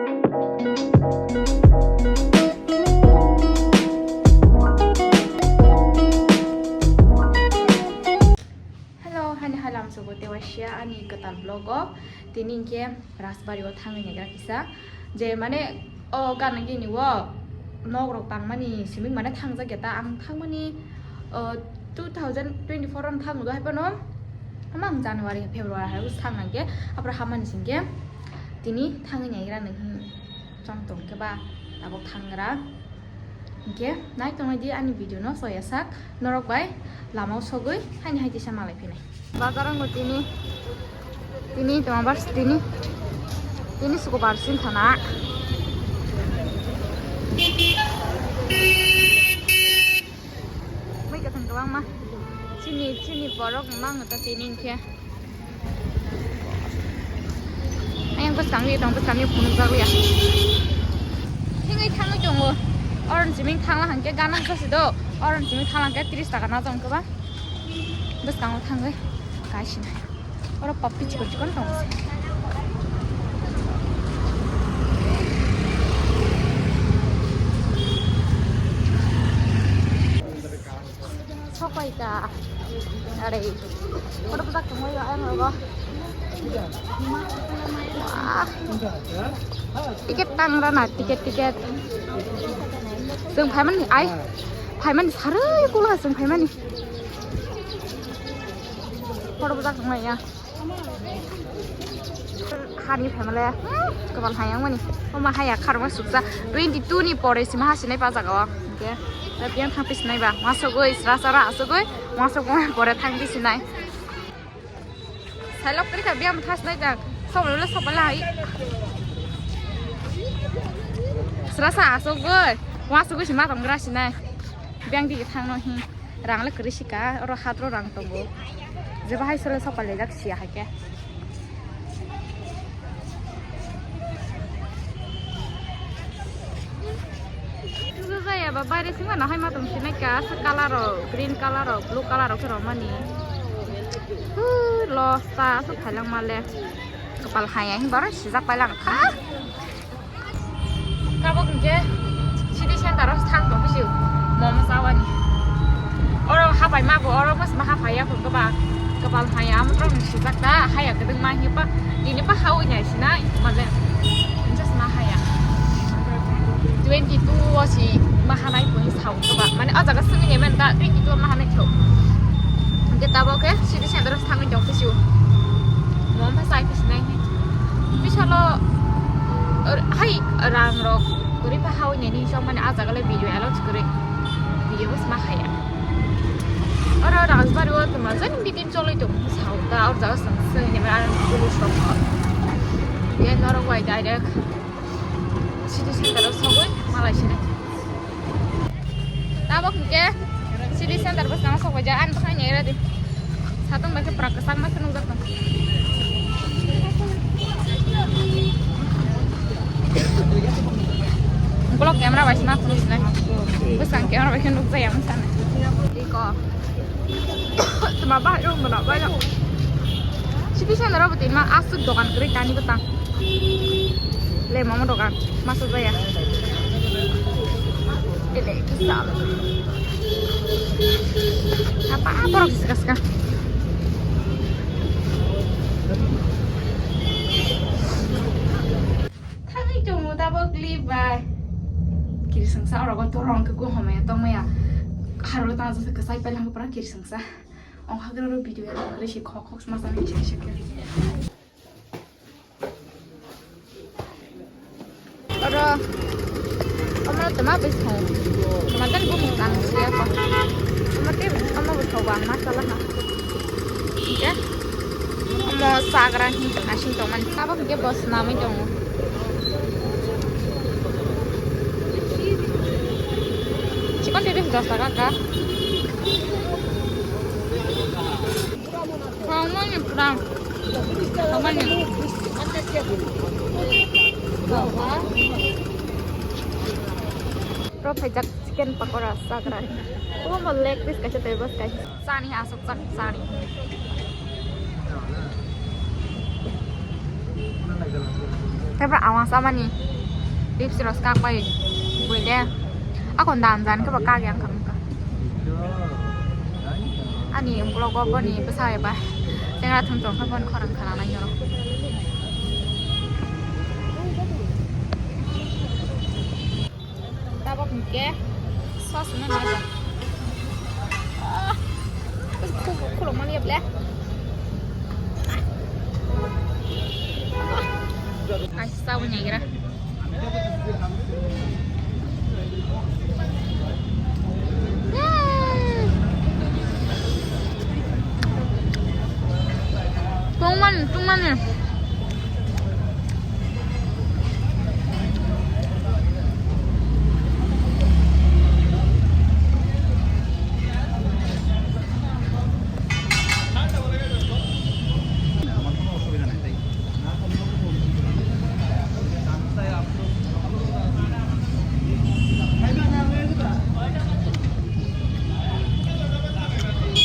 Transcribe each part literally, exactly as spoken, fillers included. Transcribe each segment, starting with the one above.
Hello, hani halam sobo tewasia ani kwtal vlog o. Tini hinkhe Rajbari o thangwi naigra kisa. Je mane o gana gini o nok rok tangmani simi mane thangjak ya ta ang thangmani, o, two thousand twenty-four o thangwi do hai phano. Ama ang January, February hai o thang nangkhe. Aphuru hamani singkhe tini thangwi naigra nang hin chong tong khe ba tabuk thangra. Hinkhe nai tongnai di ani video no soya sak norok bai lama o sogwi haini hai kisa malai phinai. Bazar o tini, tini tongma bar tini, tini sukubar sin thana. Mui kathang kwbangma. Chini, chini borok mang ta tini hinkhe. Ayang bwskang wi tong, bwskang wi phunukjak ya. Thingwi thangwi tongo. Oron chiming thangla hangke ganang sasi do. Oron chiming thangla hangke tris taka na tong kwbang. Bwskango thangwi kaisina. Oro papri chikon chikon tongo. Sokoita. Are. Oro bwsak tongwi ayang rogo. Wah. Ticket tangra na, ticket, ticket. Chwng phaimani, ai. Phaimani sarwi kula chwng phaimani. Oro bwsak tongwi ya. Hani phaimale, hmm, kwbal hayang mani. Oma haya kharma suksa. Twenty two ni pore sima hasinai pa jaga o. Hinkhe, da biyang thang pisinai ba. Masugwi, sra sra asugwi, masugwi pore thang pisinai. Sailok krika biyang thas nai jak. Sobo le sobo lai. Sra sa asugwi, masugwi sima tong gra sinai. Biyang di thang no hi. Rang le kwrwi sika, oro hatro rang tongo. Je bahai sole sopa lejak sia hai khe. Tugo jaya ba baire sima no hai ma tong sinai ka, asa color rok, green color rok, blue color rok khe romani. Hu, losta, asa thailang male. Kapal hai ai, baro sijak pai lang kha. Tabuk hinkhe city center o thang tong phisiu momo chawani. Oro hapai ma bo, oro mas ma hapai ya kho ba. Kapal hai am rong sijak da, haya kedeng ma hipa, tini pa hawi nai sinai, male. Just ma haya. Twenty two o si ma hanai pun sao kho ba. Mane o jaga simi ne men da, twenty two ma hanai kho. Hinkhe tabuk khe city center o thangwi tong phisiu. Momo chai phi sinai. Bisalo, er, hai rang rok kwrwi pa hawi nani sok mani ah jaga le video allow kwrwi. Video bwsma haya. Oro Rajbari o tongma jani meeting choloi tong sao da, or jaga song song ni ma police rok. Ye norok bai direct city center o sogwi malai sini. Tabuk hinkhe city center bwskango sokbaijak, ani bwkhakni era di. Satung bai khe pura kwchangma khe nukjak tong. Ukolog camera bai se ma phunuk sinai. Bwskang camera bai khe nukjaya wng sanai. Iko. Tma bahai rok mwnakbai rok. City center o bo tini ma aswk dogan kwrwi tani bwtang. Le mama dogan masa jaya. Ele kisa. Apa borok sika sika. Thangwi tongo tabuk clip bai. Kiri sangsa orogo torong khe kuhomaya tongmaya. Harolo tang jasa kwchai pailangkha pura kiri sangsa. Ong hagra ro video ya kre si khok khok sma sma ni se se. Oro, omo toma bai thong. Toma dan bumung tang siya ko. Omo te, omo bo thong bang masala ha. Oke. Omo sagra hi asing tong man. Abo ke boss namai tong. Chikon te dos taka ka. Thangmani pura. Thangmani. Ro phaijak chicken pakora sagra. Omo leg piece kaisa table kaisa. Chani aswk chak chani. Tebra awang samani. Chips rok kak bai bui de. Akon dan jan ke bo kak yang kang ka. Ani ukolog o boni bwsa eba tenga thum tong kha boni khorang khana nai noro. Tabok hingke sauce no nai. Ah, khuluk mani ble. Kaisa sabun nyagira. Tungmani, tungmani.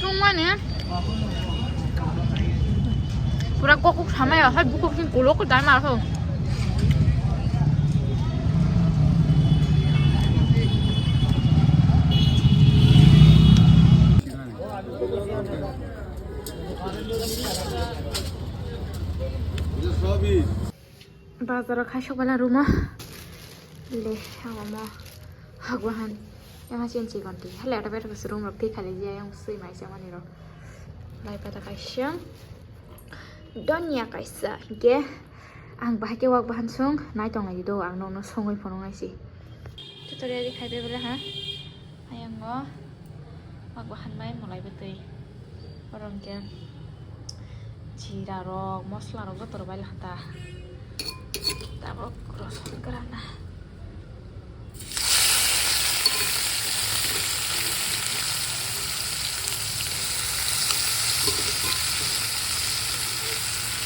Tungmani. Pura kokuk samaya, hai bukuk sing kuluk dai mar ho. Bazar o khaisok bala room o. Le, omo hagwa han. Yang asin chikon ti. Hele ata beto room rok ti khali jia yang sui mai se mani rok. Lai pata kaisa. Donya kaisa. Ge. Ang bahai ke wak bahan sung. Nai tong lai do ang no no songoi phonong nai si. Tutorial di khai bebele ha. Ayango wak bahan bai molai bwtwi. Oro hwnkhe jira rok, mosla rok joto rw bai lakha ta. Tabok roson kwrana.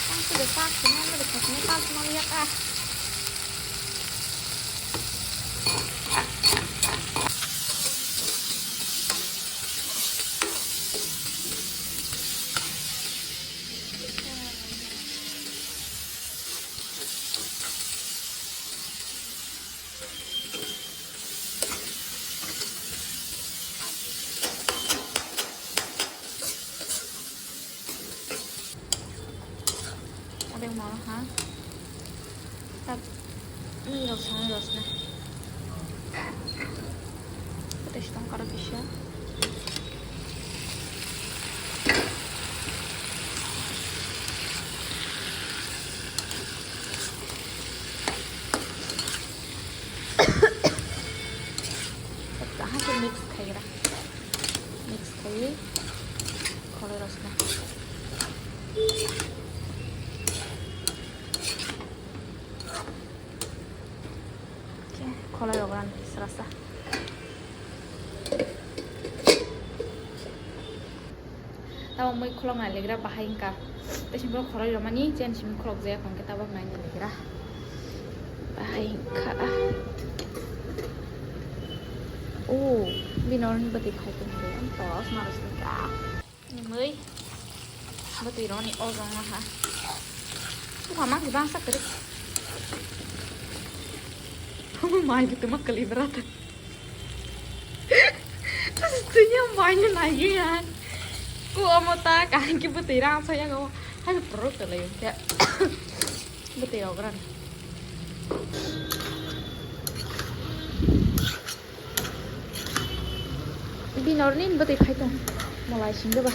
Ang sudah sakit, ang sudah sakit, ang sudah sakit. Adeng moro ha. Tak ni rok song rosna. Putih tong karo kisa. Kaham ke mix khai gra. Mix khai. Khoroi rosna. Kholai rok rani srasa. Tabo mui kholok nai legra bahai wngkha. Tei simi borok khoroi romani chen simi kholok jaya khon khe tabok nai legra. Bahai wngkha. O bini oroni bwtwi phai tongkhe ang tos maros wngkha. Mui bwtwi roni o jong ha. Buka mak bangsa kwrwi. Mai bwtwi ma kwlwi bwrata. Tini ang baino naiwi ang. Ku omo ta kaham khe bwtwi rang sa yago. Hai pro kwlwi khe. Bwtwi rok rang. Bini oroni bwtwi phai tong. Molai singde ba.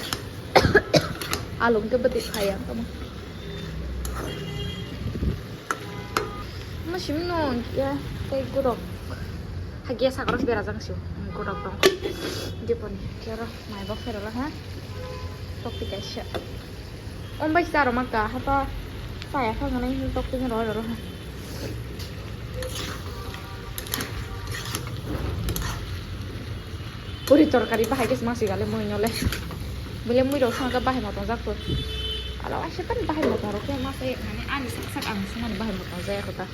Along khe bwtwi phai ang tamo. Mo simi no ya tei godok. Hagia sakros bera jang siu. Godok tong. Diponi kero mai bok phero la ha. Tok pi kaisa. Om bai saro maka hata. Saya kha nganai tok pi ro ro ha. Puri torkari bahai khe sma sigale mui nole. Bile mui rok sangka bahai motongjak to. Alo aise pan bahai motong rok khe ma se mane ani sak sak ang sumani bahai motong jaya kota.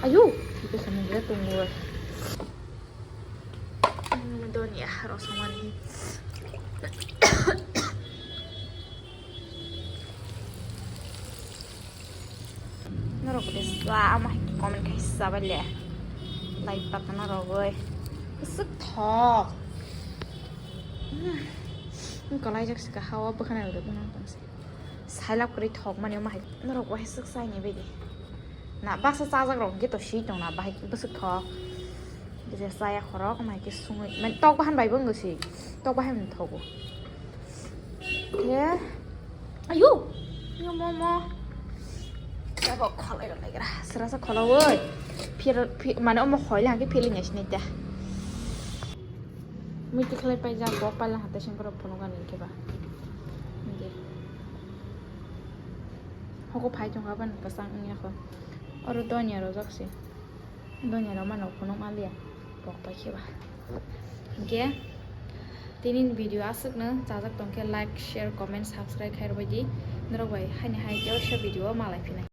Ayo, itu samung gila tunggu. Hmm, doni ah, rosomani. Norok Sa ama hai comment khai sa ba le. Lai patna rogoi. Bwswk thok. Wngkha laijak sika hawa bwkhana rwdi bwkhana tongsi. Sailap kwrwi thok mani omo hai norok wahai swk saini baidi. Na baksa chajak rok hwnkhe to swi tongna bahai bwswk thok. Bwswk chaya khorok omo hai khe sungwi mani tok bahan bai bo wngwi si. Tok bahan thogo. Khe ayu. Yo momo. Abo kholai rok lai gra. Srasa kholo woi. Phir phir mane omo khoi lang khe feeling ya sini ta. Mui tikhlai paijak bo paila hata sing koro phunuk ani khe ba. Hingke. Hoko phai tongkha ban kwchang wngya kho. Oro donya rojak se. Donya rok mano phunuk ma liya. Pok pai khe ba. Hingke. Tini video aswk no chajak tongkhe like, share, comment, subscribe khai rwbaidi. Norok bai haini hai khe osa video o malai phinai.